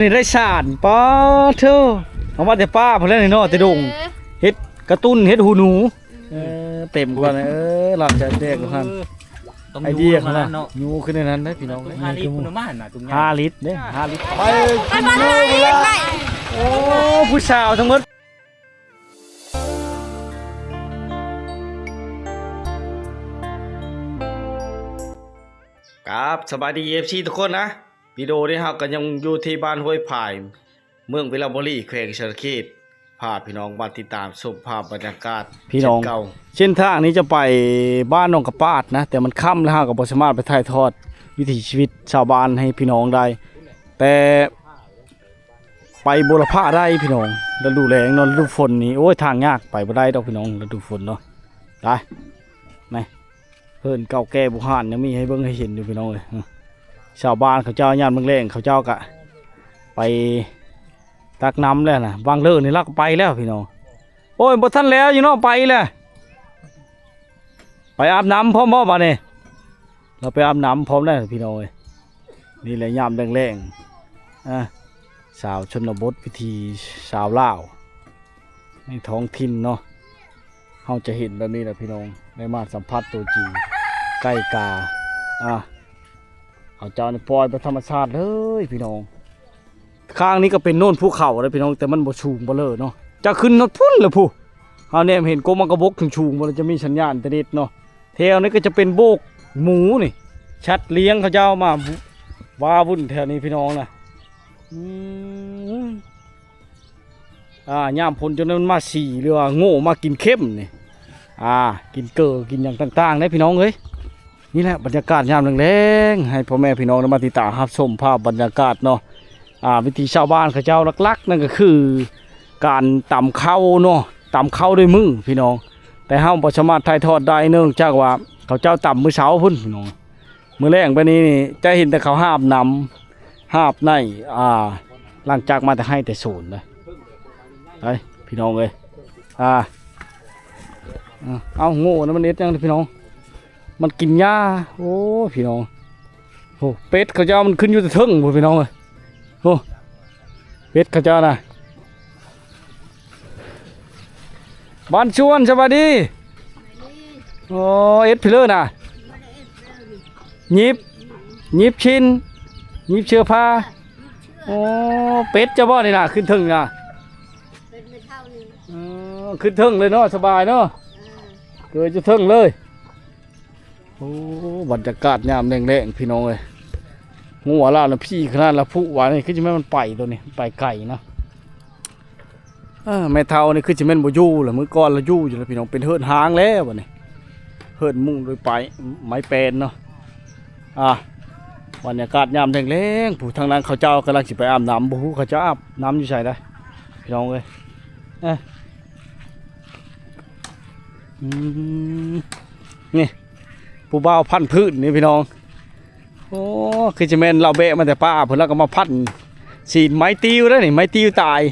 ນີ້ໄດ້ສານ ປາໂທ້ ເອົາມາແຕ່ປ່າພຸ້ນແຫຼະນີ້ເນາະ ແຕ່ດົງ ເອີ ເຫັດກະຕຸ້ນ ເຫັດຫູໜູ ເອີ ເຕັມກ່ອນ ເອີ ລາບຈານແດກຢູ່ຫັ້ນ ເອີ ຕ້ອງ ໄອເດຍ ຢູ່ ຂອງລາວ ເນາະ ຢູ່ຂຶ້ນໃນນັ້ນເດ້ພີ່ນ້ອງ ຕ້ອງຫ້າລິດພຸ້ນນະ ມາຫານະ ຕ້ອງ ຫ້າລິດເດ້ ຫ້າລິດ ໄປ ໄປ ໄປ ໄປ ໂອ້ ຜູ້ສາວທັງໝົດ ຄັບ ສະບາຍດີ ເອັຟຊີ ທຸກຄົນນະ ວິດີໂອນີ້ເຮົາກໍຍັງຢູ່ທີ່ບ້ານຫ້ວຍພາຍ ເມືອງວິລະບູລີ ແຂວງສະຫວັນນະເຂດ ພາພີ່ນ້ອງມາຕິດຕາມຊົມພາບບັນຍາກາດ ພີ່ນ້ອງ ເຊັ່ນເກົ່າ ເສັ້ນທາງນີ້ຈະໄປບ້ານໜອງກະປາດນະ ແຕ່ມັນຄ່ຳແລ້ວ ເຮົາກໍບໍ່ສາມາດໄປຖ່າຍທອດວິຖີຊີວິດຊາວບ້ານໃຫ້ພີ່ນ້ອງໄດ້ ແຕ່ ໄປບູລະພະໄດ້ພີ່ນ້ອງ ລະດູແລ້ງເນາະ ລະດູຝົນນີ້ ໂອ້ຍ ທາງຍາກ ໄປບໍ່ໄດ້ດອກພີ່ນ້ອງ ລະດູຝົນເນາະ ໄປ ນີ້ ເຮືອນເກົ່າແກ່ບູຮານຍັງມີໃຫ້ເບິ່ງໃຫ້ເຫັນຢູ່ພີ່ນ້ອງເອີຍ ຊາວບ້ານເຂົາເຈົ້າຍາມແລງໆ ເຂົາເຈົ້າກະໄປຕັກນ້ຳແລ້ວນະ ວັງເລີນີ້ລາວກໍໄປແລ້ວພີ່ນ້ອງ ໂອ້ຍ ບໍ່ທັນແລ້ວຢູ່ເນາະ ໄປແລ້ວ ໄປອາບນ້ຳພ້ອມບໍ່ບາດນີ້ ລາວໄປອາບນ້ຳພ້ອມແລ້ວພີ່ນ້ອງເອີຍ ນີ້ແຫຼະຍາມແລງໆ ອາ ຊາວຊົນນະບົດ ວິຖີຊາວລາວໃນທ້ອງຖິ່ນເນາະ ເຮົາຈະເຫັນແບບນີ້ແຫຼະພີ່ນ້ອງ ໄດ້ມາສຳຜັດຕົວຈິງ ໃກ້ກາ ອາ ເຂົາເຈົ້ານີ້ປ່ອຍໄປທຳມະຊາດເລີຍພີ່ນ້ອງ ຂ້າງນີ້ກໍເປັນໂນນພູເຂົາເດ້ພີ່ນ້ອງ ແຕ່ມັນບໍ່ສູງບໍ່ເລີເນາະ ຈະຂຶ້ນຮອດພຸ້ນລະພຸ້ນ ເຮົາແນມເຫັນກົກໝາກກະບົກສູງໆ ບໍ່ລະຈະມີສັນຍານອິນເຕີເນັດເນາະ ແຖວນີ້ກໍຈະເປັນໂບກໝູນີ້ ສັດລ້ຽງເຂົາເຈົ້າມາວາວຸ່ນແຖວນີ້ພີ່ນ້ອງນະ ອືມ ອ່າ ຍາມຝົນຈົນມັນມາສີ ຫຼືວ່າໂງ່ມາກິນເຂັມນີ້ ອ່າ ກິນເກີ ກິນຫຍັງຕ່າງໆ ເດ້ພີ່ນ້ອງເອີຍ ນີ້ແຫຼະບັນຍາກາດຍາມແລງໆ ໃຫ້ພໍ່ແມ່ພີ່ນ້ອງໄດ້ມາຕິດຕາມຮັບຊົມພາບບັນຍາກາດເນາະ ອ່າ ວິຖີຊາວບ້ານເຂົາເຈົ້າຫຼັກໆ ນັ້ນກໍຄືການຕຳເຂົ້າເນາະ ຕຳເຂົ້າດ້ວຍມືພີ່ນ້ອງ ແຕ່ເຮົາບໍ່ສາມາດຖ່າຍທອດໄດ້ ເນື່ອງຈາກວ່າເຂົາເຈົ້າຕຳມື້ເຊົ້າພຸ້ນພີ່ນ້ອງ ມື້ແລງໄປນີ້ຈະເຫັນແຕ່ເຂົາຫາບນ້ຳ ຫາບໃນ ອ່າ ຫຼັງຈາກມາແຕ່ໄຮ່ແຕ່ສວນນະ ໄປ ພີ່ນ້ອງເອີຍ ອ່າ ເອົາ ໂງ່ນະ ມັນເຮັດຫຍັງພີ່ນ້ອງ ມັນກິນຫຍ້າ ໂອ້ ພີ່ນ້ອງ ໂອ້ ເປັດເຂົາເຈົ້າມັນຂຶ້ນຢູ່ແຕ່ເທິງພຸ້ນພີ່ນ້ອງເອີຍ ໂອ້ ເປັດເຂົາເຈົ້ານະ ບ້ານຊວນ ສະບາຍດີ ໂອ້ ເອັດພີເລີນະ ຫຍິບ ຫຍິບຊິ້ນ ຫຍິບເສື້ອຜ້າ ໂອ້ ເປັດເຈົ້າບໍ່ນີ້ນະ ຂຶ້ນເທິງນະ ເປັດແມ່ເຖົ້ານີ້ ເອີ ຂຶ້ນເທິງເລີຍເນາະ ສະບາຍເນາະ ເອີ ເກີດຢູ່ເທິງເລີຍ ໂອ້ ບັນຍາກາດຍາມແລງໆ ພີ່ນ້ອງເອີຍ ງົວລາວນະພີ້ຂະໜາດລະ ຜູ້ວ່ານີ້ຄືຊິແມ່ນມັນໄປໂຕນີ້ ໄປໄກນະ ເອີ ແມ່ເຖົ້ານີ້ຄືຊິແມ່ນບໍ່ຢູ່ລະ ມື້ກ່ອນລະຢູ່ຢູ່ລະພີ່ນ້ອງ ເປັນເຮືອນຮ້າງແລ້ວບັດນີ້ ເຮືອນມຸງໂດຍໄປ ໄມ້ແປນເນາະ ອ່າ ບັນຍາກາດຍາມແລງໆ ຜູ້ທາງນັ້ນເຂົາເຈົ້າກຳລັງຊິໄປອາບນ້ຳ ບໍ່ຮູ້ເຂົາເຈົ້າອາບນ້ຳຢູ່ໃສໄດ໋ ພີ່ນ້ອງເອີຍ ເອີ ອືມ ນີ້ ຜູ້ບ່າວພັນພື້ນນີ້ພີ່ນ້ອງ ໂອ້ ຄືຈະແມ່ນລາວແບະມາແຕ່ປ່າພຸ້ນ ລາວກໍມາພັນຊີ້ນ ໄມ້ຕິວເດ້ນີ້ ໄມ້ຕິວຕາຍ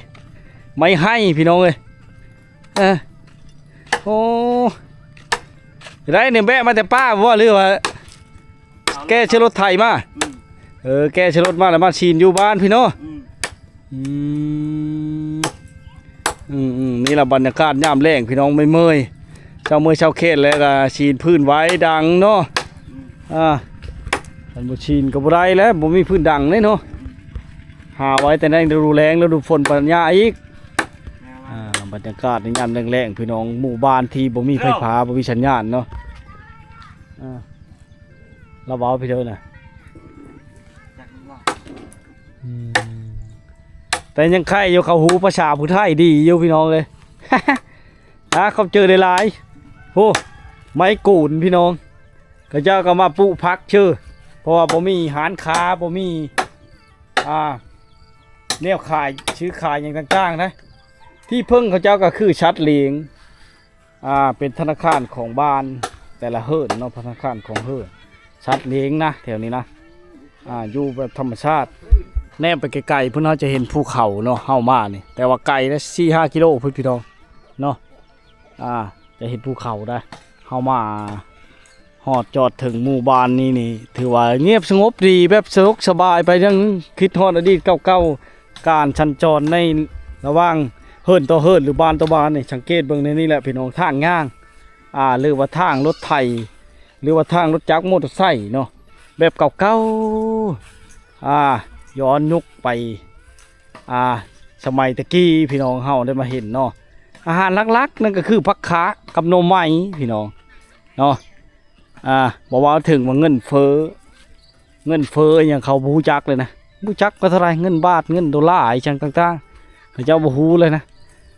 ໄມ້ໄຮພີ່ນ້ອງເອີຍ ເອີ ໂອ້ ໄດ້ນີ້ແບະມາແຕ່ປ່າບໍ່ ຫຼືວ່າ ແກ່ໃສ່ລົດໄຖມາ ອືມ ເອີ ແກ່ໃສ່ລົດມາແລ້ວມາຊີ້ນຢູ່ບ້ານພີ້ເນາະ ອືມ ອືມ ອືມ ນີ້ລະບັນຍາກາດຍາມແລງພີ່ນ້ອງ ເມື່ອຍໆ ເຊົ້າເມື່ອຍເຊົ້າແຂນແລ້ວກໍຊີ້ນພື້ນໄວ້ດັງເນາະ ອືມ ອ່າ ຄັນບໍ່ຊີ້ນກໍບໍ່ໄດ້ແລ້ວ ບໍ່ມີພື້ນດັງເດ້ເນາະ ຫາໄວ້ແຕ່ໃນລະດູແລ້ງ ລະດູຝົນປັນຍາອີກ ແມ່ນວ່າ ອ່າ ບັນຍາກາດໃນຍາມແລງໆ ພີ່ນ້ອງ ໝູ່ບ້ານທີ່ບໍ່ມີໄຟຟ້າ ບໍ່ມີສັນຍານເນາະ ອ່າ ລາວເວົ້າພີ່ເດີນະ ອືມ ແຕ່ຍັງໄຄຢູ່ ເຂົາຮູ້ພາສາຜູ້ໄທດີຢູ່ພີ່ນ້ອງເອີຍ ອາ ຂອບໃຈຫຼາຍໆ ໂອ້ ໄມ້ໂກນພີ່ນ້ອງ ເຂົາເຈົ້າກໍມາປູກຜັກເຊີ ເພາະວ່າບໍ່ມີຮ້ານຄ້າ ບໍ່ມີ ອ່າ ແນວຂາຍ ຊື້ຂາຍຫຍັງຕ່າງໆນະ ທີ່ເພິ່ງເຂົາເຈົ້າກໍຄືສັດລ້ຽງ ອ່າ ເປັນທະນາຄານຂອງບ້ານແຕ່ລະເຮືອນເນາະ ທະນາຄານຂອງເຮືອນ ສັດລ້ຽງນະ ແຖວນີ້ນະ ອ່າ ຢູ່ແບບທຳມະຊາດ ແນມໄປໄກໆພຸ້ນ ເຮົາຈະເຫັນພູເຂົາເນາະ ເຮົາມານີ້ ແຕ່ວ່າໄກນະ ສີ່ຫ້າກິໂລພຸ້ນພີ່ນ້ອງເນາະ ອ່າ ຈະເຫັນພູເຂົາໄດ໋ ເຮົາມາ ຮອດຈອດເຖິງໝູ່ບ້ານນີ້ນີ້ ຖືວ່າງຽບສະຫງົບດີ ແບບສະຫງົບສະບາຍໄປ ຍັງຄິດຮອດອະດີດເກົ່າ ການສັນຈອນໃນລະຫວ່າງເຮືອນຕໍ່ເຮືອນ ຫຼື ບ້ານຕໍ່ບ້ານນີ້ ສັງເກດເບິ່ງໃນນີ້ແຫຼະພີ່ນ້ອງ ທາງຍ່າງ ອ່າ ຫຼືວ່າທາງລົດໄຖ ຫຼືວ່າທາງລົດຈັກມໍເຕີໄຊເນາະ ແບບເກົ່າໆ ອ່າ ຍ້ອນຍຸກໄປ ອ່າ ສະໄໝແຕ່ກີ້ພີ່ນ້ອງເຮົາໄດ້ມາເຫັນເນາະ ອາຫານຫຼັກໆ ນັ້ນກໍຄືຜັກຂາກັບໜໍ່ໄມ້ພີ່ນ້ອງເນາະ ອ່າ ບໍ່ເວົ້າເຖິງວ່າເງິນເຟີ້ ເງິນເຟີ້ອີ່ຫຍັງເຂົາບໍ່ຮູ້ຈັກເລີຍນະ ບໍ່ຈັກວ່າເທົ່າໃດ ເງິນບາດ ເງິນໂດລາ ອີ່ຫຍັງຕ່າງໆ ເຂົາເຈົ້າບໍ່ຮູ້ເລີຍນະ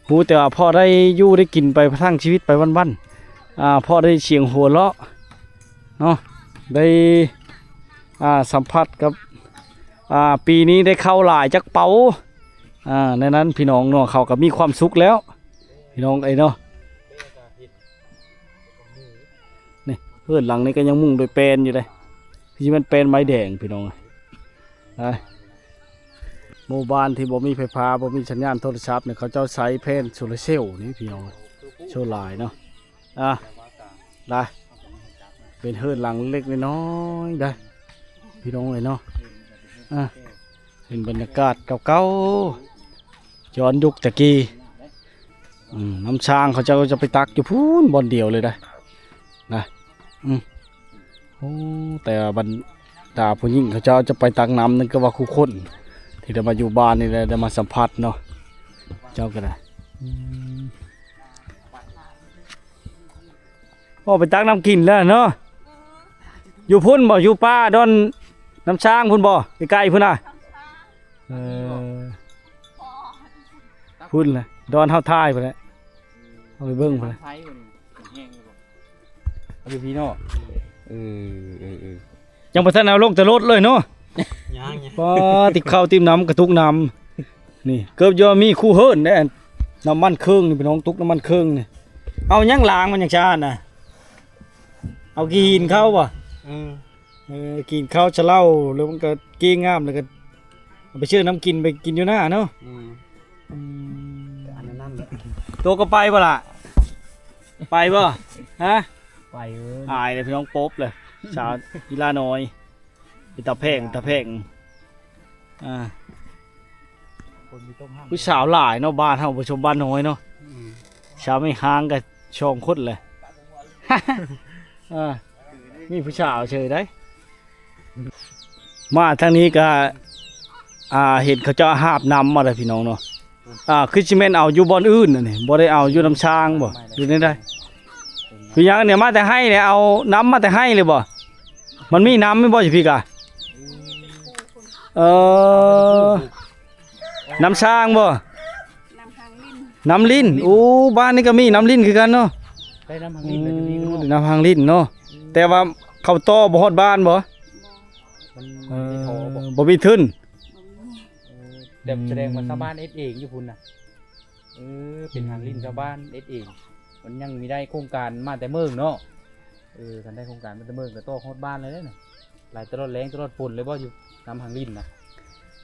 ຮູ້ແຕ່ວ່າພໍໄດ້ຢູ່ໄດ້ກິນໄປທັງຊີວິດໄປວັນໆ ອ່າ ພໍໄດ້ສຽງຫົວເລາະເນາະ ໄດ້ ອ່າ ສຳຜັດກັບ ອ່າ ປີນີ້ໄດ້ເຂົ້າຫຼາຍຈັກເປົາ ອ່າ ໃນນັ້ນພີ່ນ້ອງເນາະ ເຂົາກໍມີຄວາມສຸກແລ້ວ ພີ່ນ້ອງເອີຍເນາະ ນີ້ເຮືອນຫຼັງນີ້ກໍຍັງມຸງໂດຍແປ້ນຢູ່ເດ້ ຄືຊິແມ່ນແປ້ນໄມ້ແດງພີ່ນ້ອງ ໄປ ໝູ່ບ້ານທີ່ບໍ່ມີໄຟຟ້າ ບໍ່ມີສັນຍານໂທລະສັບນີ້ ເຂົາເຈົ້າໃຊ້ແຜ່ນໂຊລາເຊວນີ້ພີ່ນ້ອງ ໂຊລາເນາະ ອ່າ ໄດ້ ເປັນເຮືອນຫຼັງເລັກນ້ອຍໆ ໄດ້ ພີ່ນ້ອງເອີຍເນາະ ອ່າ ເປັນບັນຍາກາດເກົ່າໆ ຍ້ອນຍຸກແຕ່ກີ້ ອືມ ນ້ຳຊ້າງເຂົາເຈົ້າຈະໄປຕັກຢູ່ພຸ້ນບ່ອນດຽວເລີຍໄດ໋ ນະ ອືມ ໂອ້ ແຕ່ວ່າບັນດາຜູ້ຍິງເຂົາເຈົ້າຈະໄປຕັກນ້ຳນັ້ນ ກໍວ່າຄູ່ຄົນທີ່ໄດ້ມາຢູ່ບ້ານນີ້ແຫຼະ ໄດ້ມາສຳຜັດເນາະ ເຈົ້າກໍໄດ້ ອືມ ອອກໄປຕັກນ້ຳກິນແລ້ວເນາະ ຢູ່ພຸ້ນບໍ່ ຢູ່ປ່າດອນນ້ຳຊ້າງພຸ້ນບໍ່ ໃກ້ໆ ພຸ້ນນະ ເອີ ພຸ້ນແຫຼະ ດອນເຮົາຖ່າຍພຸ້ນແຫຼະ ເຮົາໄປເບິ່ງພຸ້ນແຫຼະ ເອົາຢູ່ພີ້ເນາະ ເອີ ເອີ ເອີ ຍັງບໍ່ທັນເອົາລົງແຕ່ລົດເລີຍເນາະ ຍັງ ປາ ຕິບເຂົ້າຕິບນ້ຳກະຕຸກນ້ຳ ນີ້ເກີບຢູ່ມີຄູ່ເຮີນເດ້ ນ້ຳມັນເຄື່ອງນີ້ ພີ່ນ້ອງ ຕຸກນ້ຳມັນເຄື່ອງນີ້ ເອົາຫຍັງລ້າງມັນຫຍັງຊະຫັ້ນນະ ເອົາຂີ້ຫີນເຂົ້າບໍ່ ເອີ ເອີ ກິນເຂົ້າຊະເຫຼົ້າ ແລ້ວມັນກໍເກ້ງາມ ແລ້ວກໍເອົາໄປຊື້ນ້ຳກິນໄປກິນຢູ່ໜ້າເນາະ ອືມ ອືມ ອັນນັ້ນແຫຼະ ໂຕກໍໄປບໍ່ລະ ໄປບໍ່ ຮະ ໄປເອີຍ ອາຍເລີຍພີ່ນ້ອງ ປົບເລີຍ ສາວອີ່ຫຼ້ານ້ອຍ ເປັນຕາແພງ ຕາແພງ ອ່າ ຜູ້ສາວຫຼາຍເນາະ ບ້ານເຮົາບໍ່ຊົມບ້ານນ້ອຍເນາະ ອືມ ສາວແມ່ຮ້າງກໍສອງຄົນແຫຼະ ເອີ ມີຜູ້ສາວເຊີຍໄດ໋ ມາທາງນີ້ກໍ ອ່າ ເຫັນເຂົາເຈົ້າຫາບນ້ຳມາແລ້ວພີ່ນ້ອງເນາະ ອ່າ ຄືຊິແມ່ນເອົາຢູ່ບ່ອນອື່ນອັນນີ້ ບໍ່ໄດ້ເອົາຢູ່ນ້ຳຊ້າງບໍ່? ຢູ່ໃນໃດ? ຄືຫຍັງນີ້ ມາແຕ່ໄຮ່ນີ້ ເອົານ້ຳມາແຕ່ໄຮ່ເລີຍບໍ່? ມັນມີນ້ຳແມ່ນບໍ່ຢູ່ພີ້ກະ? ເອີ ນ້ຳຊ້າງບໍ່? ນ້ຳຮາງລິ້ນ ນ້ຳລິ້ນ ໂອ້ ບ້ານນີ້ກໍມີນ້ຳລິ້ນຄືກັນເນາະ ໄດ້ນ້ຳຮາງລິ້ນແລ້ວ ໂອ້ ຢູ່ນີ້ເນາະ ໄດ້ນ້ຳຮາງລິ້ນເນາະ ອືມ ແຕ່ວ່າເຂົາຕໍ່ບໍ່ຮອດບ້ານບໍ່? ບໍ່ ມັນ ເອີ ບໍ່ມີທຶນ ບໍ່ມີ ເອີ ແບບ ອືມ ສະແດງວ່າຊາວບ້ານເຮັດເອງຢູ່ພຸ້ນນະ ເອີ ເປັນຮາງລິ້ນຊາວບ້ານເຮັດເອງ ມັນຍັງມີໄດ້ໂຄງການມາແຕ່ເມືອງເນາະ ເອີ ຄັນໄດ້ໂຄງການມາແຕ່ເມືອງກໍຕໍ່ຮອດບ້ານເລີຍເດ້ ໄຫຼຕະຫຼອດແລ້ງຕະຫຼອດຝົນເລີຍບໍ່ ຢູ່ນ້ຳຮາງລິ້ນນະ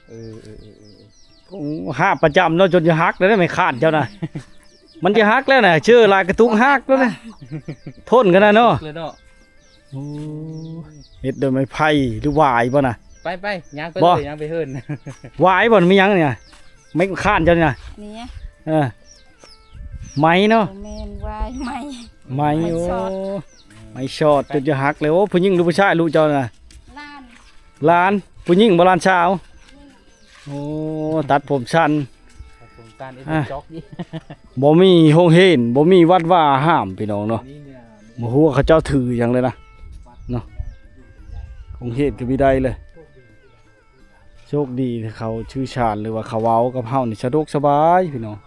ເອີ ເອີ ເອີ ເອີ ເອີ ໂອ້ ຫາບປະຈຳເນາະ ຈົນຈະຫັກແລ້ວໄດ໋ ໄມ້ຄ້ານເຈົ້ານະ ມັນຈະຫັກແລ້ວນະ ເຊື້ອຫຼາຍກະຕຸກຫັກແລ້ວນະ ທົນຂະໜາດເນາະ ເລີຍເນາະ ໂອ້ ເຮັດໂດຍໄມ້ໄຜ່ ຫຼືຫວາຍບໍ່ນະ? ໄປໆ ຍ່າງໄປເລີຍ ຍ່າງໄປເຮີ້ນ ຫວາຍບໍ່? ມີຫຍັງນີ້ນະ? ໄມ້ຄ້ານເຈົ້ານີ້ນະ? ນີ້ ເອີ ໄມ້ເນາະ ບໍ່ແມ່ນຫວາຍ ໄມ້ ໄມ້ ໄມ້ ໂອ້ ຊອດ ໄມ້ຊອດ ໄປ ຈົນຈະຫັກເລີຍ ໂອ້ ຜູ້ຍິງຫຼືຜູ້ຊາຍ ລູກເຈົ້ານະ? ຫຼານ ຫຼານ ຜູ້ຍິງບໍ່? ຫຼານສາວ ໂອ້ ຕັດຜົມສັ້ນ ຕັດຜົມສັ້ນ ເຮັດ ອ່າ ຈົອກອີກ ບໍ່ມີໂຮງຮຽນ ບໍ່ມີວັດວາອາຮາມ ພີ່ນ້ອງເນາະ ບໍ່ຮູ້ວ່າເຂົາເຈົ້າຖືຫຍັງເລີຍນະ ເນາະ ໂຮງຮຽນກໍມີໄດ້ເລີຍ ໂຊກດີທີ່ເຂົາສື່ສານ ຫຼືວ່າເຂົາເວົ້າກັບເຮົານີ້ສະດວກສະບາຍ ພີ່ນ້ອງ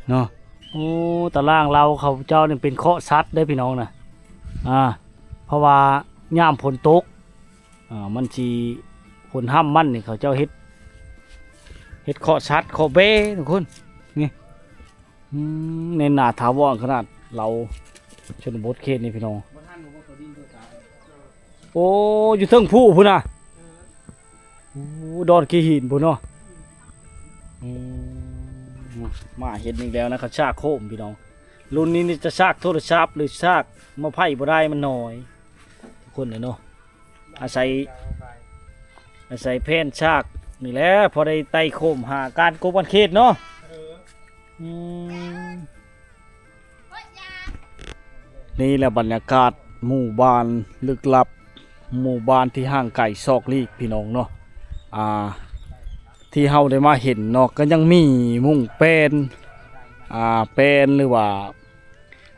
ເນາະ ໂອ້ ຕາລ່າງເລົາເຂົາເຈົ້ານີ້ເປັນເຄາະສັດເດ້ ພີ່ນ້ອງນະ ອ່າ ເພາະວ່າຍາມຝົນຕົກ ອ່າ ມັນຊິ ຄົນຫ້ຳມັນນີ້ ເຂົາເຈົ້າເຮັດ ເຮັດເຄາະສັດເຄາະແບ້ທຸກຄົນ ນີ້ ອືມ ແໜ້ນໜາຖາວອນຂະໜາດເລົາຊົນນະບົດເຂດນີ້ ພີ່ນ້ອງ ໂອ້ ຢູ່ເທິງພູພຸ້ນນະ ໂອ້ ດອນຂີ້ຫີນພຸ້ນເນາະ ອືມ ມາເຫັນອີກແລ້ວນະ ເຂົາສາກໂຄມ ພີ່ນ້ອງ ລຸ້ນນີ້ນີ້ຈະສາກໂທລະສັບ ຫຼືສາກໄມ້ໄຜ່ບໍ່ໄດ້ ມັນໜ້ອຍ ທຸກຄົນເນາະ ອາໄສ ອາໄສແຜ່ນສາກ ນີ້ແຫຼະ ພໍໄດ້ໄຕ່ໂຄມຫາການກົບການເຂດເນາະ. ອືມ ນີ້ແຫຼະບັນຍາກາດໝູ່ບ້ານລຶກລັບ, ໝູ່ບ້ານທີ່ຫ່າງໄກສອກຫຼີກ ພີ່ນ້ອງເນາະ. ອ່າ ທີ່ເຮົາໄດ້ມາເຫັນເນາະ ກໍຍັງມີມຸ້ງແປ້ນ ອ່າ ແປ້ນ ຫຼືວ່າ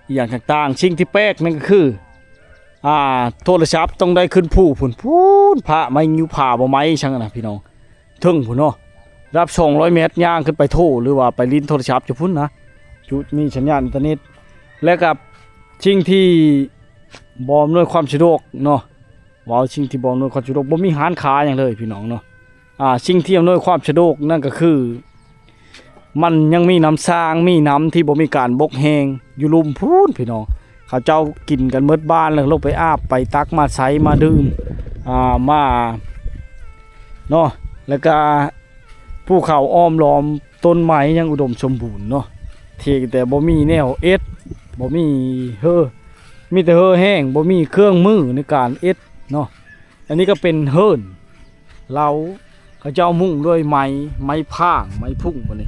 ອີ່ຫຍັງຕ່າງໆ. ສິ່ງທີ່ແປກນັ້ນກໍຄື ອ່າ ໂທລະສັບຕ້ອງໄດ້ຂຶ້ນພູພຸ້ນ ພຸ້ນ ພະໄມ້ງິ້ວພາບໍ່ໄໝ້ຊັ້ນນະ ພີ່ນ້ອງ, ເທິງພຸ້ນເນາະ ລະດັບສອງຮ້ອຍແມັດ ຍ່າງຂຶ້ນໄປໂທ ຫຼືວ່າໄປຫຼິ້ນໂທລະສັບຢູ່ພຸ້ນນະ ຈຸດມີສັນຍານອິນເຕີເນັດ. ແລະກໍສິ່ງທີ່ບໍ່ອຳນວຍຄວາມສະດວກເນາະ, ເວົ້າສິ່ງທີ່ບໍ່ອຳນວຍຄວາມສະດວກ ບໍ່ມີຮ້ານຄ້າຫຍັງເລີຍ ພີ່ນ້ອງເນາະ. ອ່າ ສິ່ງທີ່ອຳນວຍຄວາມສະດວກນັ້ນກໍຄື ມັນຍັງມີນ້ຳສ້າງ ມີນ້ຳທີ່ບໍ່ມີການບົກແຫ້ງຢູ່ລຸ່ມພຸ້ນ ພີ່ນ້ອງ. ເຂົາເຈົ້າກິນກັນໝົດບ້ານ ແລ້ວລົງໄປອາບ ໄປຕັກມາໃຊ້ມາດື່ມ ອ່າ ມາເນາະ. ແລ້ວກະພູເຂົາອ້ອມລ້ອມ ຕົ້ນໄມ້ຍັງອຸດົມສົມບູນເນາະ, ທີ່ແຕ່ບໍ່ມີແນວເອັດ ບໍ່ມີເຮີ ມີແຕ່ເຮີແຫ້ງ ບໍ່ມີເຄື່ອງມືໃນການເອັດເນາະ. ອັນນີ້ກໍເປັນເຮືອນ ເລົາ ເຂົາເຈົ້າມຸງດ້ວຍໄມ້ ໄມ້ຜາງ ໄມ້ພຸ້ງ ບາດນີ້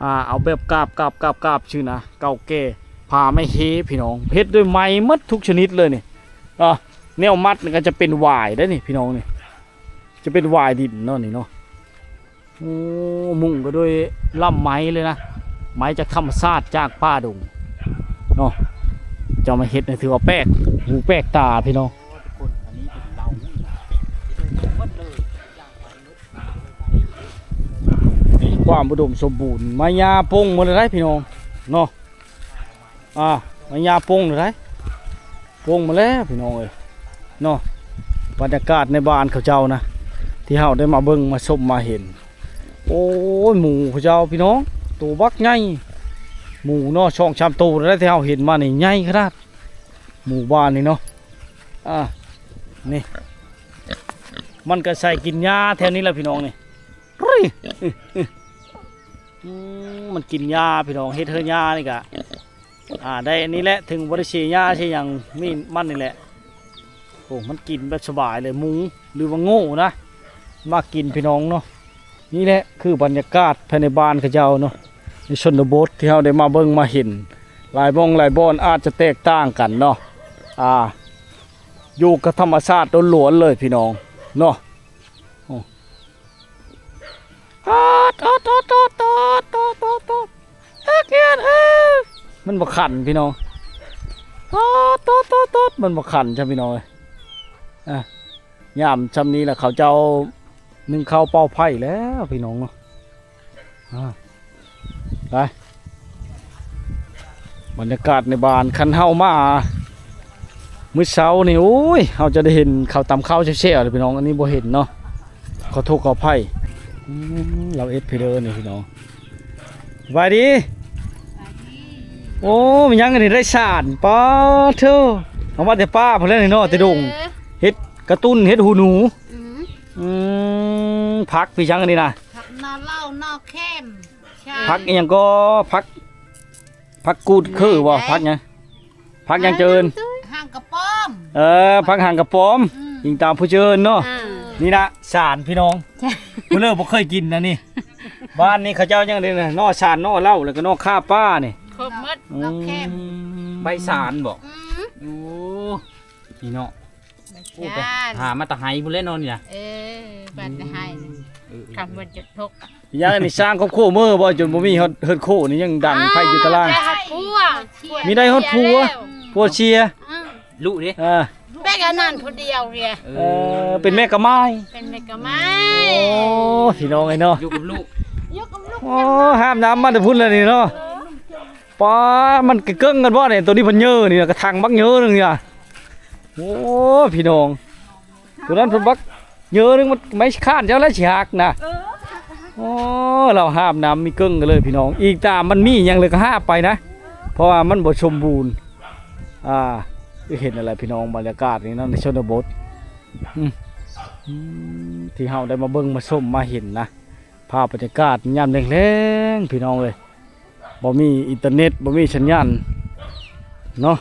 ອ່າ ເອົາແບບກາບ ກາບ ກາບ ກາບ ຊື່ນະ ເກົ່າແກ່ ຜາໄມ້ເຮ ພີ່ນ້ອງ, ເຮັດດ້ວຍໄມ້ໝົດທຸກຊະນິດເລີຍນີ້. ອ່າ ແນວມັດນີ້ກໍຈະເປັນຫວາຍເດ້ນີ້ ພີ່ນ້ອງນີ້ ຈະເປັນຫວາຍດິນເນາະນີ້ເນາະ. ໂອ້ ມຸງກໍດ້ວຍລຳໄມ້ເລີຍນະ, ໄມ້ຈາກທຳມະຊາດ ຈາກປ່າດົງເນາະ. ເຈົ້າມາເຮັດນີ້ຖືວ່າແປກຫູແປກຕາ ພີ່ນ້ອງ. ຄວາມອຸດົມສົມບູນ ໄມ້ຫຍ້າປົ່ງໝົດແລ້ວໄດ໋ ພີ່ນ້ອງເນາະ. ອ່າ ໄມ້ຫຍ້າປົ່ງເລີຍໄດ໋ ປົ່ງໝົດແລ້ວ ພີ່ນ້ອງເອີຍເນາະ. ບັນຍາກາດໃນບ້ານເຂົາເຈົ້ານະ ທີ່ເຮົາໄດ້ມາເບິ່ງມາຊົມມາເຫັນ. ໂອ້ຍ ໝູເຂົາເຈົ້າ ພີ່ນ້ອງ ໂຕບັກໃຫຍ່ ໝູເນາະ ສອງສາມໂຕໄດ້ ທີ່ເຮົາເຫັນມານີ້ ໃຫຍ່ຂະໜາດ ໝູບ້ານນີ້ເນາະ. ອ່າ ນີ້ ມັນກໍໃສ່ກິນຫຍ້າແຖວນີ້ແຫຼະ ພີ່ນ້ອງນີ້. ອືມ ມັນກິນຫຍ້າ ພີ່ນ້ອງ, ເຮັດເຮືອນຫຍ້ານີ້ກະ ອ່າ ໄດ້ອັນນີ້ແຫຼະ, ເຖິງບໍ່ໄດ້ເສຍຫຍ້າເສຍຫຍັງ ມີມັນນີ້ແຫຼະ. ໂອ້ ມັນກິນແບບສະບາຍເລີຍ ໝູ ຫຼືວ່າໂງ່ນະ ມັກກິນ ພີ່ນ້ອງເນາະ. ນີ້ແຫຼະຄືບັນຍາກາດພາຍໃນບ້ານເຂົາເຈົ້າເນາະ ໃນຊົນນະບົດທີ່ເຮົາໄດ້ມາເບິ່ງມາເຫັນ. ຫຼາຍໝ່ອງຫຼາຍບ່ອນອາດຈະແຕກຕ່າງກັນເນາະ, ອ່າ ຢູ່ກັບທຳມະຊາດລ້ວນໆເລີຍ ພີ່ນ້ອງເນາະ. ໂອ້ ອອດ ອອດ ອອດ ອອດ ອອດ ອອດ ອອດ ອອດ ອອດ ເອີ ມັນບໍ່ຂັນ ພີ່ນ້ອງ. ອອດ ອອດ ອອດ ອອດ ມັນບໍ່ຂັນຈ້ຳ ພີ່ນ້ອງເອີຍ. ອ່າ ຍາມຊ່ຳນີ້ລະ ເຂົາເຈົ້າໜຶ້ງເຂົ້າເປົ່າໄຟແລ້ວ ພີ່ນ້ອງເນາະ. ອ່າ ໄປ ບັນຍາກາດໃນບ້ານ ຄັນເຮົາມາມື້ເຊົ້ານີ້ ໂອ້ຍ ເຮົາຈະໄດ້ເຫັນເຂົາຕຳເຂົ້າແຊວໆເລີຍ ພີ່ນ້ອງ. ອັນນີ້ບໍ່ເຫັນເນາະ ຂໍໂທດຂໍອະໄພ. ອືມ ລາວເອັດພີເດີນີ້ ພີ່ນ້ອງ. ສະບາຍດີ. ໂອ້ ມີຫຍັງອັນນີ້ ໄດ້ສານ ປາໂທ ເອົາມາແຕ່ປ່າພຸ້ນແຫຼະນີ້ເນາະ ແຕ່ດົງ. ເອີ ເຫັດກະຕຸ້ນ ເຫັດຫູໜູ. ອືມ ອືມ ຜັກ ມີຫຍັງອັນນີ້ນະ? ຜັກໜໍ່ເຫຼົ່າ ໜໍ່ແຄມ ຜັກອີ່ຫຍັງກໍ ຜັກ ຜັກກູດຄືບໍ່? ຜັກຫຍັງ? ຜັກຫຍັງເຈີນ? ຫາງກະປອມ. ເອີ ຜັກຫາງກະປອມ. ອືມ ອີງຕາມຜູ້ເຈີນເນາະ. ອ່າ ນີ້ນະສານ ພີ່ນ້ອງ. ຜູ້ເລີກບໍ່ເຄີຍກິນນະນີ້. ບ້ານນີ້ເຂົາເຈົ້າຍັງໄດ້ນະ ໜໍ່ສານ ໜໍ່ເຫຼົ່າ ແລ້ວກໍໜໍ່ຂ່າປ່ານີ້ ຄົບໝົດ. ອືມ ໜໍ່ແຄມ ໃບສານບໍ່? ອືມ ໂອ້ ນີ້ເນາະ. ໂອ້ ໄປຫາມາແຕ່ໄຮ່ພຸ້ນແຫຼະເນາະນີ້ນະ. ເອີ ບ້ານແຕ່ໄຮ່. ເອີ ຄຳເພິ່ນຈຸດທົກ. ຢ່າງນີ້ສ້າງຄອບຄົວເມີບໍ່ ຈົນບໍ່ມີຮອດເຮືອນໂຄນີ້ ຍັງດັງໄຟຢູ່ຕາລ່າງ. ອ່າ ໄດ້ຮອດຜົວ ມີໄດ້ຮອດຜົວ ຜົວເສຍ. ອືມ ລູກເດ້? ອ່າ ແບກອັນນັ້ນຜູ້ດຽວເວີຍ. ເອີ ເອີ ເປັນແມ່ກະໝ້າຍ ເປັນແມ່ກະໝ້າຍ. ໂອ້ ພີ່ນ້ອງເອີຍເນາະ ຢູ່ກັບລູກ ຢູ່ກັບລູກ. ໂອ້ ຫາບນ້ຳມາແຕ່ພຸ້ນແລ້ວນີ້ເນາະ. ປ້າ ມັນກະເກິ່ງກັນບໍ່ນີ້? ໂຕນີ້ເພິ່ນເຍີນີ້ ກະຖັງບັກເຍີໜຶ່ງນີ້. ໂອ້ ພີ່ນ້ອງ ໂຕນັ້ນເພິ່ນບັກເຍີໜຶ່ງ ມັນໄມ້ຄ້ານເຈົ້າແລ້ວຊິຫັກນະ. ເອີ ໂອ້ ລາວຫາບນ້ຳມີເກິ່ງກັນເລີຍ ພີ່ນ້ອງ. ອີງຕາມມັນມີຫຍັງເລີຍກໍຫາບໄປນະ ເພາະວ່າມັນບໍ່ສົມບູນ. ອ່າ ຄືເຫັນນັ້ນແຫຼະ ພີ່ນ້ອງ ບັນຍາກາດນີ້ເນາະ ໃນຊົນນະບົດ ອືມ ອືມ ທີ່ເຮົາໄດ້ມາເບິ່ງມາຊົມມາເຫັນນະ. ພາບບັນຍາກາດຍາມແລງໆ ພີ່ນ້ອງເອີຍ ບໍ່ມີອິນເຕີເນັດ ບໍ່ມີສັນຍານເນາະ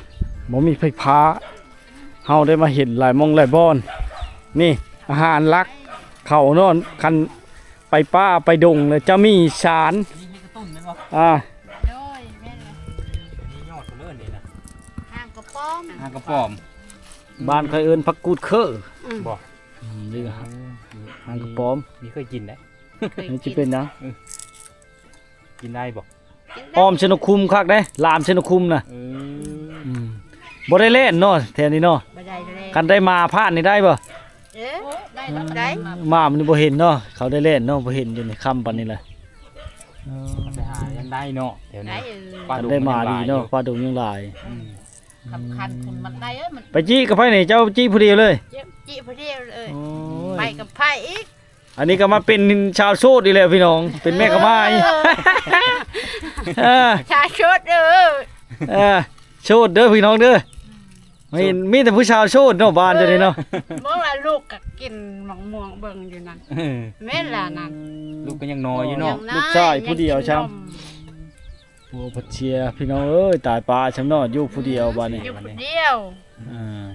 ບໍ່ມີໄຟຟ້າ. ເຮົາໄດ້ມາເຫັນຫຼາຍໝ່ອງຫຼາຍບ່ອນ. ນີ້ອາຫານຫຼັກເຂົາເນາະ ຄັນ ປປ່າໄປດົງ ແລ້ວຈະມີສານ ອັນນີ້ເຮັດກະຕຸ້ນແມ່ນບໍ່? ອ່າ ໂດຍ ແມ່ນແຫຼະ ອັນນີ້ຍອດເພິ່ນເອີ້ນນີ້ນະ ຫາງກະປອມ ຫາງກະປອມ ບ້ານຂ້ອຍເອີ້ນຜັກກູດເຄີ ອືມ ບໍ່? ອືມ ນີ້ຫາງກະປອມ ນີ້ເຄີຍກິນໄດ໋ ເຄີຍກິນ ມັນຊິເປັນຫຍັງ? ເອີ ກິນໄດ້ບໍ່? ກິນໄດ້ ອ້ອມເຊນະຄຸມຄັກເດ້ ລາມເຊນະຄຸມນະ ເອີ ອືມ ບໍ່ໄດ້ແລ່ນເນາະ ແຖວນີ້ເນາະ ບໍ່ໄດ້ແລ່ນ ຄັນໄດ້ໝາຜ່ານນີ້ໄດ້ບໍ່? ເອີ ໄດ້ ໄດ້ ໝາມັນບໍ່ເຫັນເນາະ ເຂົາໄດ້ແລ່ນເນາະ ບໍ່ເຫັນຢູ່ນີ້ ຄ່ຳປານນີ້ລະ ເອີ ໄປຫາຍັງໄດ້ເນາະ ແຖວນີ້ ໄດ້ ເອີ ຄັນໄດ້ໝາດີເນາະ ປ່າດົງຍັງຫຼາຍ ອືມ ສຳຄັນຄົນມັນໄດ້ ເອີ ມັນ ໄປຈີ້ກັບໃຜນີ້? ເຈົ້າຈີ້ຜູ້ດຽວເລີຍ? ຈີ້ ຈີ້ຜູ້ດຽວເລີຍ ໂອ້ຍ ໄປກັບໃຜອີກ? ອັນນີ້ກໍມາເປັນຊາວໂສດອີກແລ້ວພີ່ນ້ອງ ເປັນແມ່ຂະໝາຍ ເອີ ເອີ ຊາວໂສດເດີ ເອີ ໂສດເດີພີ່ນ້ອງເດີ ເຫັນມີແຕ່ຜູ້ສາວໂສດເນາະ ບ້ານເຈົ້ານີ້ເນາະ ເອີ ເບິ່ງລະ ລູກກໍກິນໝາກມ່ວງເບິ່ງຢູ່ນັ້ນ ເອີ ແມ່ນລະນັ້ນ ລູກກໍຍັງນ້ອຍຢູ່ເນາະ ຍັງນ້ອຍ ລູກຊາຍຜູ້ດຽວຊ້ຳ ຍັງກິນນົມ ໂອ້ ພັດເຊຍ ພີ່ນ້ອງເອີຍ ຕາຍປາຊ້ຳເນາະ ຢູ່ຜູ້ດຽວບາດນີ້ ຢູ່ຜູ້ດຽວ ອ່າ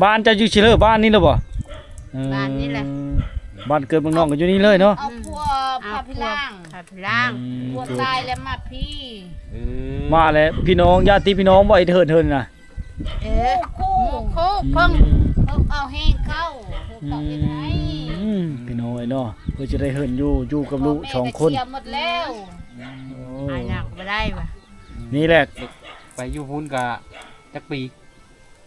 ບ້ານເຈົ້າຢູ່ຊິເລີ ບ້ານນີ້ລະບໍ່? ເອີ ບ້ານນີ້ແຫຼະ ບ້ານເກີດເມືອງນອນກໍຢູ່ນີ້ເລີຍເນາະ ເອົາຜົວພາພິລາງ ພາພິລາງ ອືມ ຜົວຕາຍແລ້ວມາພີ້ ເອີ ມາແລ້ວ ພີ່ນ້ອງ ຍາດຕິພີ່ນ້ອງບໍ່ ເຮັດເຮືອນ ເຮືອນນະ? ເອີ ໝູ່ຄູ່ ໝູ່ຄູ່ ອືມ ເພິ່ນ ເພິ່ນເອົາແຮງເຂົາ ເພິ່ນເອົາເຮັດໃຫ້ ອືມ ພີ່ນ້ອງເອີຍເນາະ ເພື່ອຈະໄດ້ເຮືອນຢູ່ ຢູ່ກັບລູກສອງຄົນ ພໍ່ແມ່ກໍເສຍໝົດແລ້ວ ໂອ້ຍ ຫາຍາກບໍ່ໄດ້ວ່າ ນີ້ແຫຼະ ໄປຢູ່ພຸ້ນກະຈັກປີ?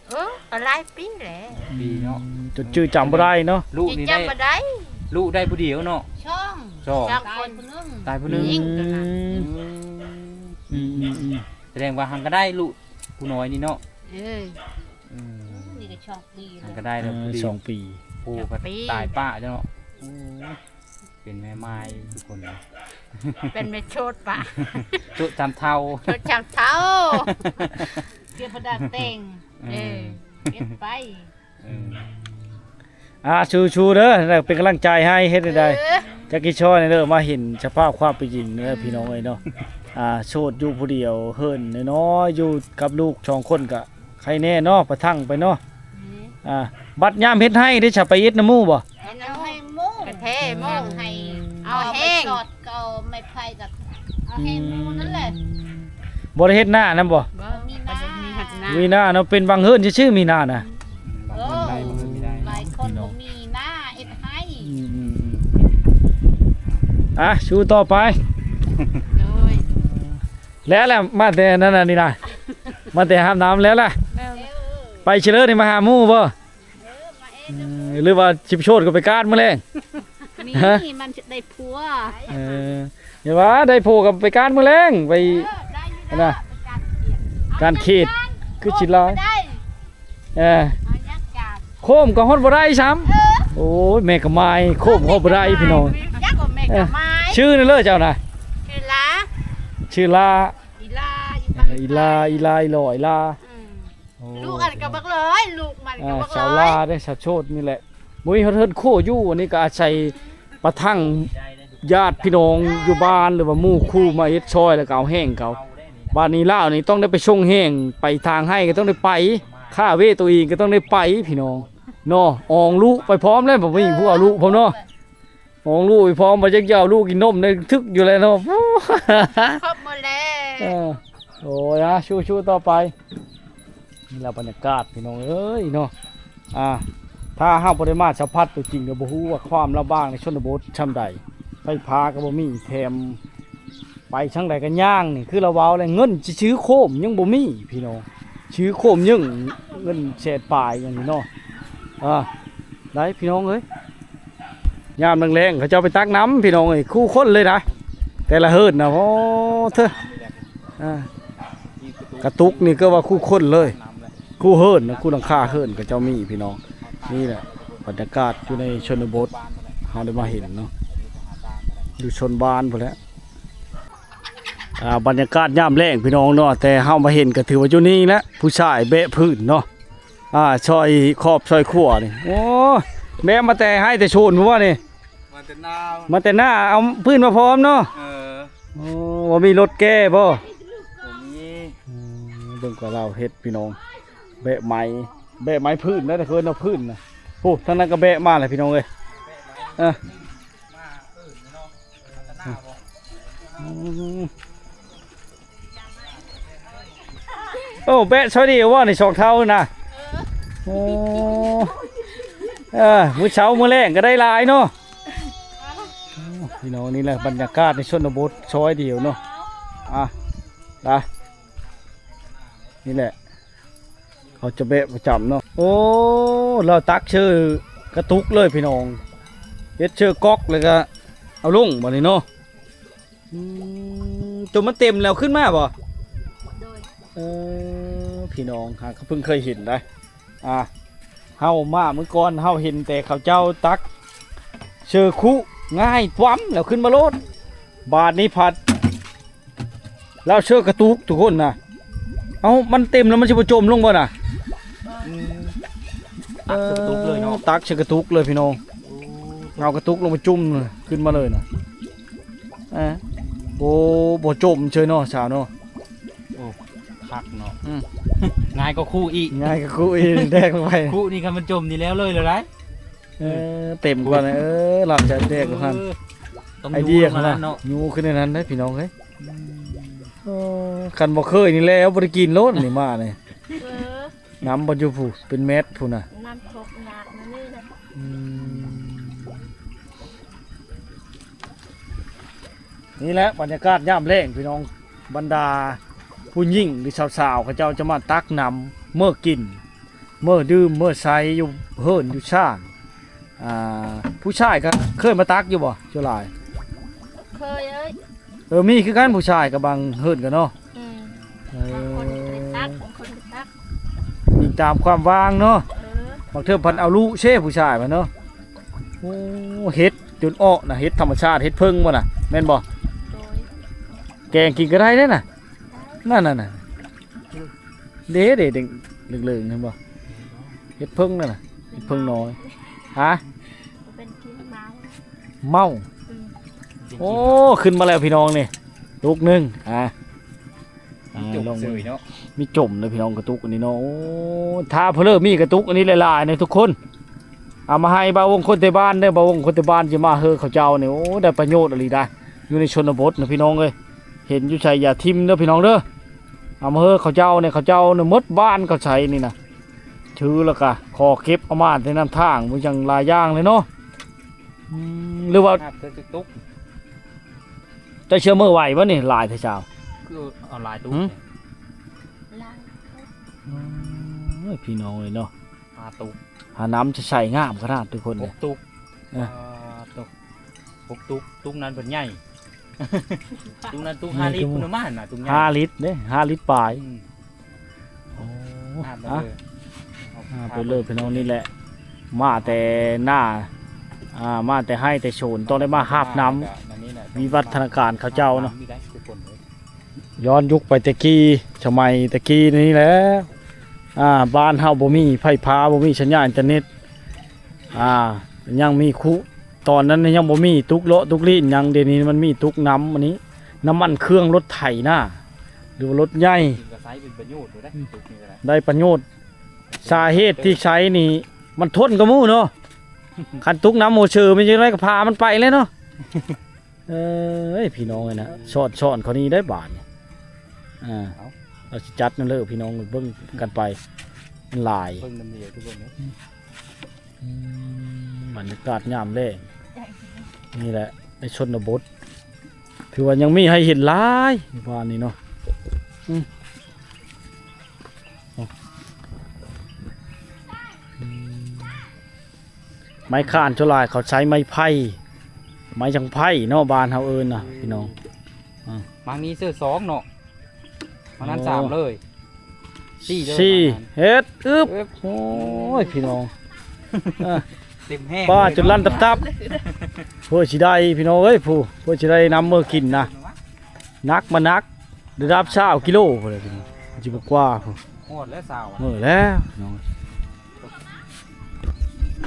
ເອີ ກໍຫຼາຍປີແຫຼະ ປີເນາະ ອືມ ຈົນຈື່ຈຳບໍ່ໄດ້ເນາະ ລູກນີ້ໄດ້ ຈື່ຈຳບໍ່ໄດ້ ລູກໄດ້ຜູ້ດຽວເນາະ ສອງ ສອງ ຕາຍຜູ້ໜຶ່ງ ຕາຍຜູ້ໜຶ່ງ ອືມ ຍິງຕົວນັ້ນ ອືມ ອືມ ອືມ ສະແດງວ່າຫັງກໍໄດ້ລູກຜູ້ນ້ອຍນີ້ເນາະ ເອີ ອືມ ນີ້ກໍສອງປີແລ້ວ ຫັງກໍໄດ້ແລ້ວ ເອີ ຜູ້ດຽວ ສອງປີ ຜູ້ກໍຕາຍປະເນາະ ໂອ້ ເປັນແມ່ໝາຍທຸກຄົນ ເປັນແມ່ໂສດປະ ໂສດສາມເຖົ້າ ໂສດສາມເຖົ້າ ເກັບປະດັງແຕ່ງ ເອີ ເອີ ເກັບໄປ ເອີ ອ່າ ສູ້ໆເດີ ເປັນກຳລັງໃຈໃຫ້ ເຮັດໃຫ້ໄດ້ ເອີ ຈັກກິຊ່ອຍເດີ ມາເຫັນສະພາບຄວາມເປັນຈິງເດີ ອືມ ພີ່ນ້ອງເອີຍເນາະ ອ່າ ໂສດຢູ່ຜູ້ດຽວ ເຮືອນນ້ອຍໆ ຢູ່ກັບລູກສອງຄົນກະ ໃຄແນ່ເນາະ ປະທັງໄປເນາະ ນີ້ ອ່າ ບັດຍາມເຮັດໄຮ່ເດ້ ຈະໄປເຮັດນຳໝູ່ບໍ່? ເຮັດນຳໃຫ້ໝູ່ ກະແທ້ໝູ່ ອືມ ໃຫ້ເອົາແຮງ ເອົາໄມ້ໄຜ່ກັບເອົາແຮງໝູ່ນັ້ນແຫຼະ ອືມ ບໍ່ໄດ້ເຮັດນານຳບໍ່? ບໍ່ມີນາ ບໍ່ມີນາເນາະ ເປັນບາງເຮືອນຊື່ໆ ມີນານະ ບາງເຮືອນໄດ້ ບາງເຮືອນບໍ່ໄດ້ ຫຼາຍຄົນບໍ່ມີນາເຮັດໄຮ່ ອືມໆໆ ອ່ະ ສູ້ຕໍ່ໄປ ໂດຍ ແລ້ວແຫຼະ ມາແຕ່ນັ້ນນະນີ້ນະ ມາແຕ່ຫາບນ້ຳແລ້ວລະ ແມ່ນ ໄປຊິເລີນີ້ມາຫາໝູ່ບໍ່? ເອີ ມາເອງ ເອີ ຫຼືວ່າຊິໂສດກໍໄປກາດມື້ແລງ? ມີ ຮະ? ມັນຊິໄດ້ຜົວ ເອີ ຢ່າວ່າໄດ້ຜົວກໍໄປກາດມື້ແລງ ໄປ ເອີ ໄດ້ຢູ່ນະ ນະ ໄປກາດຂຽດ ກາດຂຽດ ເອົາ ຄືຊິຫຼາຍ ໄດ້ ເອີ ເອົາຍັງກາດ ໂຄມກໍຮອດບໍ່ໄດ້ຊ້ຳ ເອີ ໂອ້ຍ ແມ່ກະໝາຍ ໂຄມຮອດບໍ່ໄດ້ພີ່ນ້ອງ ຈັກວ່າແມ່ກະໝາຍ ເອີ ຊື່ນັ້ນເລີຍເຈົ້ານະ ຊື່ລາ ຊື່ລາ ອີລາ ອີ ເອີ ອີລາ ອີລາ ອີຫຼໍ່ ອີລາ ອືມ ໂອ້ ລູກອັນກໍບັກຫຼອຍ ລູກມັນກໍບັກຫຼອຍ ອ່າ ສາວລາເດ້ ສາວໂສດນີ້ແຫຼະ ບໍ່ມີເຮືອນໂຄຢູ່ ອັນນີ້ກໍອາໄສປະທັງຍາດພີ່ນ້ອງຢູ່ບ້ານ ຫຼືວ່າໝູ່ຄູ່ມາເຮັດຊ່ອຍ ແລ້ວກໍເອົາແຮງເຂົາ ບາດນີ້ລາວນີ້ຕ້ອງໄດ້ໄປສົ່ງແຮງ ໄປທາງໄຮ່ກໍຕ້ອງໄດ້ໄປ ຄ່າເວໂຕເອງກໍຕ້ອງໄດ້ໄປພີ່ນ້ອງເນາະ ອອງລູກໄປພ້ອມແລ້ວ ບໍ່ມີຜູ້ເອົາລູກພ້ອມເນາະ. ອອງລູກອີກພ້ອມ ບໍ່ຈັກຈະເອົາລູກກິນນົມໄດ້ ຖືກຢູ່ແລ້ວເນາະ ຄົບໝົດແລ້ວ ເອີ ໂອ້ຍ ອ່າ ສູ້ໆຕໍ່ໄປ ນີ້ລະບັນຍາກາດພີ່ນ້ອງເອີຍເນາະ ອ່າ ຖ້າຫາກບໍ່ໄດ້ມາສຳຜັດຕົວຈິງ ກໍບໍ່ຮູ້ວ່າຄວາມລຳບາກໃນຊົນນະບົດຊ່ຳໃດ ໄຟຟ້າກໍບໍ່ມີ ແຖມ ໄປທາງໃດກໍຍ່າງນີ້ ຄືລາວເວົ້າແຫຼະ ເງິນຊິຊື້ໂຄມຍັງບໍ່ມີພີ່ນ້ອງ ຊື້ໂຄມຍັງເງິນແສນປາຍຫຍັງນີ້ເນາະ ອ່າ ໄດ້ພີ່ນ້ອງເອີຍ ຍາມແລງໆ ເຂົາເຈົ້າໄປຕັກນ້ຳພີ່ນ້ອງເອີຍ ຄູ່ຄົນເລີຍນະ ແຕ່ລະເຮືອນນະ ໂອ້ ເທີ ອ່າ ກະຕຸກນີ້ກໍວ່າຄູ່ຄົນເລີຍ ຄູ່ເຮືອນນະ ຄູ່ຫຼັງຄາເຮືອນເຂົາເຈົ້າມີພີ່ນ້ອງ ນີ້ແຫຼະບັນຍາກາດຢູ່ໃນຊົນນະບົດ ເຮົາໄດ້ມາເຫັນເນາະ ຢູ່ຊົນບ້ານພຸ້ນແຫຼະ. ອ່າ ບັນຍາກາດຍາມແລງພີ່ນ້ອງເນາະ ແຕ່ເຮົາມາເຫັນກໍຖືວ່າຢູ່ນີ້ແຫຼະ ຜູ້ຊາຍແບກພື້ນເນາະ ອ່າ ຊ່ອຍຄອບຊ່ອຍຄົວນີ້ ໂອ້ ແບກມາແຕ່ໄຮ່ແຕ່ສວນພຸ້ນບໍ່ນີ້ ມາແຕ່ນາ ມາແຕ່ນາ ເອົາພື້ນມາພ້ອມເນາະ ເອີ ໂອ້ ບໍ່ມີລົດແກ່ບໍ່ ບໍ່ມີ ອືມ ເບິ່ງກວ່າລາວເຮັດພີ່ນ້ອງ ແບກໄມ້ ແບກໄມ້ພື້ນນະ ເພິ່ນເອົາພື້ນນະ ໂອ້ ທາງນັ້ນກໍແບກມາແລ້ວພີ່ນ້ອງເອີຍ ເອີ. ອືມ ໂອ້ ແບະຊອຍດຽວບໍ່ນີ້ ສອງເທົ່ານະ? ໂອ້ ເອີ ມື້ເຊົ້າມື້ແລງກໍໄດ້ຫຼາຍເນາະ. ໂອ້ ພີ່ນ້ອງ ນີ້ແຫຼະບັນຍາກາດໃນຊົນນະບົດ ຊອຍດຽວເນາະ. ອ່ະ ລະ ນີ້ແຫຼະ ເຂົາຈະແບະປະຈຳເນາະ. ໂອ້ ລາວຕັກເຊີກະຕຸກເລີຍພີ່ນ້ອງ ເຮັດເຊີກອກ ແລ້ວກະເອົາລົງບາດນີ້ເນາະ. ອືມ ຈົນມັນເຕັມແລ້ວຂຶ້ນມາບໍ່? ໂດຍ ເອີ ພີ່ນ້ອງຫາກໍເພິ່ງເຄີຍເຫັນໄດ໋. ອ່າ ເຮົາມາມື້ກ່ອນ ເຮົາເຫັນແຕ່ເຂົາເຈົ້າຕັກເຊີຄຸງ່າຍປຶ້ມແລ້ວຂຶ້ນມາໂລດ. ບາດນີ້ພັດ ລາວເຊີກະຕຸກທຸກຄົນນະ. ເອົ້າ ມັນເຕັມແລ້ວມັນຊິບໍ່ຈົມລົງບໍ່ນະ? ອືມ ຕັກໃສ່ກະຕຸກເລີຍເນາະ ເອີ ຕັກໃສ່ກະຕຸກເລີຍພີ່ນ້ອງ. ໂອ້ ເອົາກະຕຸກລົງໄປຈຸ່ມຂຶ້ນມາເລີຍນະ. ເອີ ໂອ້ ບໍ່ຈົມເຊີຍເນາະສາວເນາະ. ໂອ້ ຄັກເນາະ. ອືມ ງ່າຍກວ່າຄຸອີກ ງ່າຍກວ່າຄຸອີກ ແດກລົງໄປ ຄຸນີ້ຄັນມັນຈົມນີ້ແລ້ວເລີຍແລ້ວໄດ໋. ເອີ ເຕັມກ່ອນ ເອີ ລາວຈະແດກຢູ່ຫັ້ນ. ເອີ ໄອເດຍຂອງລາວເນາະ ຍູ້ຂຶ້ນໃນນັ້ນໄດ໋ພີ່ນ້ອງເອີຍ. ອືມ ໂອ້ ຄັນບໍ່ເຄີຍນີ້ແລ້ວບໍ່ໄດ້ກິນໂລດນີ້ມານີ້. ເອີ ນ້ຳບໍ່ຢູ່ພຸ້ນ ເປັນແມັດພຸ້ນນະ ນ້ຳຕົກຍາກນະນີ້ນະ. ອືມ ນີ້ແຫຼະບັນຍາກາດຍາມແລງພີ່ນ້ອງ ບັນດາຜູ້ຍິງ ຫຼື ສາວໆ ເຂົາເຈົ້າຈະມາຕັກນ້ຳເມືອກິນ ເມືອດື່ມ ເມືອໃຊ້ຢູ່ເຮືອນຢູ່ຊານ. ອ່າ ຜູ້ຊາຍກໍເຄີຍມາຕັກຢູ່ບໍ່ ສ່ວນຫຼາຍ? ເຄີຍເອີຍ. ເອີ ມີຄືກັນ ຜູ້ຊາຍກັບບາງເຮືອນກໍເນາະ. ອືມ ເອີ ບາງຄົນກໍໄດ້ຕັກ ບາງຄົນກໍຕັກ ອີງຕາມຄວາມວ່າງເນາະ. ເອີ ບາງເທື່ອເພິ່ນເອົາລຸເຊ ຜູ້ຊາຍເພິ່ນເນາະ. ໂອ້ ເຫັດຈົນເອາະນະ ເຫັດທຳມະຊາດ ເຫັດເຜິ້ງບໍ່ນະ ແມ່ນບໍ່? ໂດຍ ແກງກິນກໍໄດ້ເດ້ນະ. ນັ້ນໆໆ ເດ້ໆ ເຫຼືອງໆ ເຫັນບໍ່? ເຫັດເຜິ້ງນັ້ນນະ ເຫັດເຜິ້ງນ້ອຍ. ຮະ? ເປັນກິນເມົາ ເມົາ. ອືມ ໂອ້ ຂຶ້ນມາແລ້ວພີ່ນ້ອງນີ້ ຕຸກໜຶ່ງ. ອ່າ ມີຈົມເສີຍເນາະ ມີຈົມເດີພີ່ນ້ອງ ກະຕຸກອັນນີ້ເນາະ. ໂອ້ ຖ້າເພີ້ມີກະຕຸກອັນນີ້ຫຼາຍໆ ນະທຸກຄົນ ເອົາມາໃຫ້ບ່າວວົງຄົນແຕ່ບ້ານເດີ ບ່າວວົງຄົນແຕ່ບ້ານຊິມາເຮີເຂົາເຈົ້ານີ້. ໂອ້ ໄດ້ປະໂຫຍດອີ່ຫຼີດາ ຢູ່ໃນຊົນນະບົດນະພີ່ນ້ອງເອີຍ. ເຫັນຢູ່ໃສຢ່າຖິ້ມເດີພີ່ນ້ອງເດີ ເອົາມາເຮີເຂົາເຈົ້ານີ້. ເຂົາເຈົ້ານີ້ໝົດບ້ານເຂົາໃຊ້ນີ້ນະ ຖືແລ້ວກະຂໍເກັບເອົາມາແຕ່ນຳທາງ ບໍ່ຫຍັງຫຼາຍຢ່າງເລີຍເນາະ. ອືມ ຫຼືວ່າ ເຈົ້າເຊື່ອເມືອໄວບໍ່ນີ້ ຫຼາຍແທ້ຊາວ? ຄືເອົາຫຼາຍຕຸກ ຫືມ ຫຼາຍ. ໂອ້ຍ ພີ່ນ້ອງເອີຍເນາະ ຫ້າຕຸກ ຫານ້ຳຈະໃສງາມຂະໜາດທຸກຄົນເລີຍ ຫົກຕຸກ. ເອີ ອ່າ ຕຸກ ຫົກຕຸກ ຕຸກນັ້ນເພິ່ນໃຫຍ່ ຕຸກນັ້ນຕຸກຫ້າລິດພຸ້ນນະ ມາຫັ້ນນະ ຕຸກໃຫຍ່ຫ້າລິດເດ້ ຫ້າລິດປາຍ. ອືມ ໂອ້ ອ່າ ໄປເລີຍ ອ່າ ໄປເລີຍພີ່ນ້ອງ. ນີ້ແຫຼະ ມາແຕ່ນາ ອ່າ ມາແຕ່ໄຮ່ແຕ່ໂສນ ຕ້ອງໄດ້ມາຫາບນ້ຳ ວິວັດທະນາການເຂົາເຈົ້າເນາະ. ຍ້ອນຍຸກໄປແຕ່ກີ້ ສະໄໝແຕ່ກີ້ນີ້ແຫຼະ ອ່າ ບ້ານເຮົາບໍ່ມີໄຟຟ້າ ບໍ່ມີສັນຍານອິນເຕີເນັດ ອ່າ ຍັງມີຄຸ ຕອນນັ້ນຍັງບໍ່ມີຕຸກເລາະຕຸກລີ້ນຫຍັງ. ດຽວນີ້ມັນມີຕຸກນ້ຳ ອັນນີ້ ນ້ຳມັນເຄື່ອງລົດໄຖນາ ຫຼືວ່າລົດໃຫຍ່ ກິນກໍໃຊ້ເປັນປະໂຫຍດຢູ່ເດ້ ອືມ ຕຸກນີ້ກໍໄດ້ ໄດ້ປະໂຫຍດ. ສາເຫດທີ່ໃຊ້ນີ້ມັນທົນກວ່າໝູ່ເນາະ. ຄັນຕຸກນ້ຳໂຮເຊີ ມັນຈັ່ງໃດກໍພາມັນໄປແລ້ວເນາະ. ເອີຍ ພີ່ນ້ອງເອີຍນະ ສອນໆ ເຂົານີ້ໄດ້ບາດນີ້. ອ່າ ເອົາ ເຮົາຊິຈັດນັ້ນເລີຍ ພີ່ນ້ອງເບິ່ງກັນໄປ ມັນຫຼາຍ. ເບິ່ງນຳເດີທຸກຄົນເດີ. ອືມ ບັນຍາກາດຍາມແລງ ນີ້ແຫຼະ ໃນຊົນນະບົດ ຖືວ່າຍັງມີໃຫ້ເຫັນຫຼາຍຢູ່ບ້ານນີ້ເນາະ. ອືມ ອືມ ໄມ້ຄ້ານສ່ວນຫຼາຍເຂົາໃຊ້ໄມ້ໄຜ່ ໄມ້ຈັງໄຜ່ເນາະ ບ້ານເຮົາເອີ້ນນະ ພີ່ນ້ອງ. ອ່າ ໝາກນີ້ເສື້ອສອງເນາະ ໝາກນັ້ນ ໂອ້ ສາມເລີຍ ສີ່ເລີຍ ສີ່ ໝາກນັ້ນ ເຮັດ ອຶບ ອຶບ ໂອ້ຍ ພີ່ນ້ອງ ອ່າ ເຕັມແຮງ ປ້າ ເລີຍ ຈົນລັນຕັບໆ ເພື່ອຊິໄດ້ ພີ່ນ້ອງເອີຍ ຜູ້ ເພື່ອຊິໄດ້ນ້ຳເມືອກິນນະ ໜັກມາໜັກ ລະດັບຊາວກິໂລພຸ້ນແຫຼະ ຊິບໍ່ກວ່າພຸ້ນ ຮອດແລ້ວຊາວ ເອີ ແລ້ວພີ່ນ້ອງ.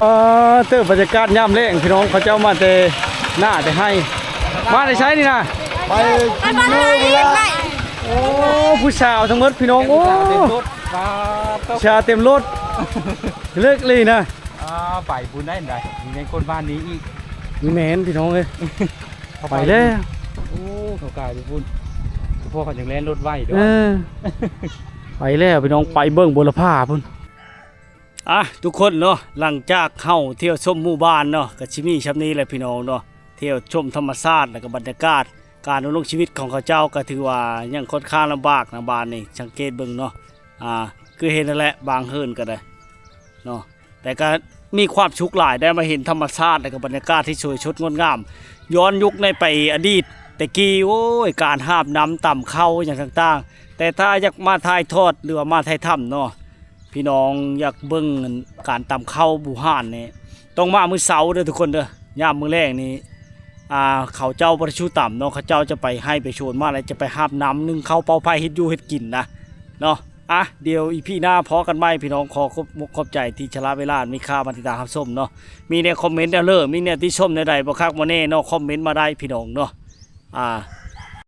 ເອີ ເຕີບບັນຍາກາດຍາມແລງ ພີ່ນ້ອງ ເຂົາເຈົ້າມາແຕ່ນາແຕ່ໄຮ່ ມາແຕ່ໃສນີ້ນະ? ໄປກິນເລີຍພຸ້ນລະ ໂອ້ ຜູ້ສາວທັງໝົດ ພີ່ນ້ອງ ໂອ້ ເຕັມລົດ ຜູ້ສາວເຕັມລົດ ເລິກລີນະ ອ່າ ໄປພຸ້ນໄດ້ ມີແມ່ນຄົນບ້ານນີ້ອີກ ມີແມ່ນ ພີ່ນ້ອງເອີຍ. ไปแล้ว โอ้ เขากายอยู่พุ้น พ่อเขายังแล่นรถไวด้วย เออ ไปแล้วพี่น้อง ไปเบิ่งบุรพาพุ้น อ่ะ ทุกคนเนาะ หลังจากเฮาเที่ยวชมหมู่บ้านเนาะ ก็สิมีช่ำนี้แหละพี่น้องเนาะ เที่ยวชมธรรมชาติ แล้วก็บรรยากาศการดำรงชีวิตของเขาเจ้า ก็ถือว่ายังค่อนข้างลำบากนะ บ้านนี้ สังเกตเบิ่งเนาะ อ่า คือเห็นนั่นแหละ บางเฮือนก็ได้เนาะ แต่ก็มีความสุขหลาย ได้มาเห็นธรรมชาติ แล้วก็บรรยากาศที่สวยสดงดงาม ย้อนยุคในไปอดีตแต่กี้ โอ้ย การหาบน้ำตำข้าวอย่างต่างๆ แต่ถ้าอยากมาถ่ายทอด หรือว่ามาถ่ายทำเนาะ พี่น้องอยากเบิ่งการตำข้าวบู่ฮ้านนี่ ต้องมามื้อเช้าเด้อทุกคนเด้อ ยามมื้อแลงนี่ อ่า เขาเจ้าบ่ได้ชูตำเนาะ เขาเจ้าจะไปไฮ่ไปสวนมา แล้วจะไปหาบน้ำนึ่งข้าวเป่าไฟเฮ็ดอยู่เฮ็ดกินนะ เนาะ อ่ะ เดี๋ยวอีพีหน้าพ้อกันใหม่พี่น้อง ขอขอบมกขอบใจที่ชะลาเวลาอันมีค่ามาติดตามรับชมเนาะ มีแนวคอมเมนต์แนวเลิศ มีแนวติชมแนวใดบ่คักบ่แน่เนาะ คอมเมนต์มาได้พี่น้องเนาะ อ่า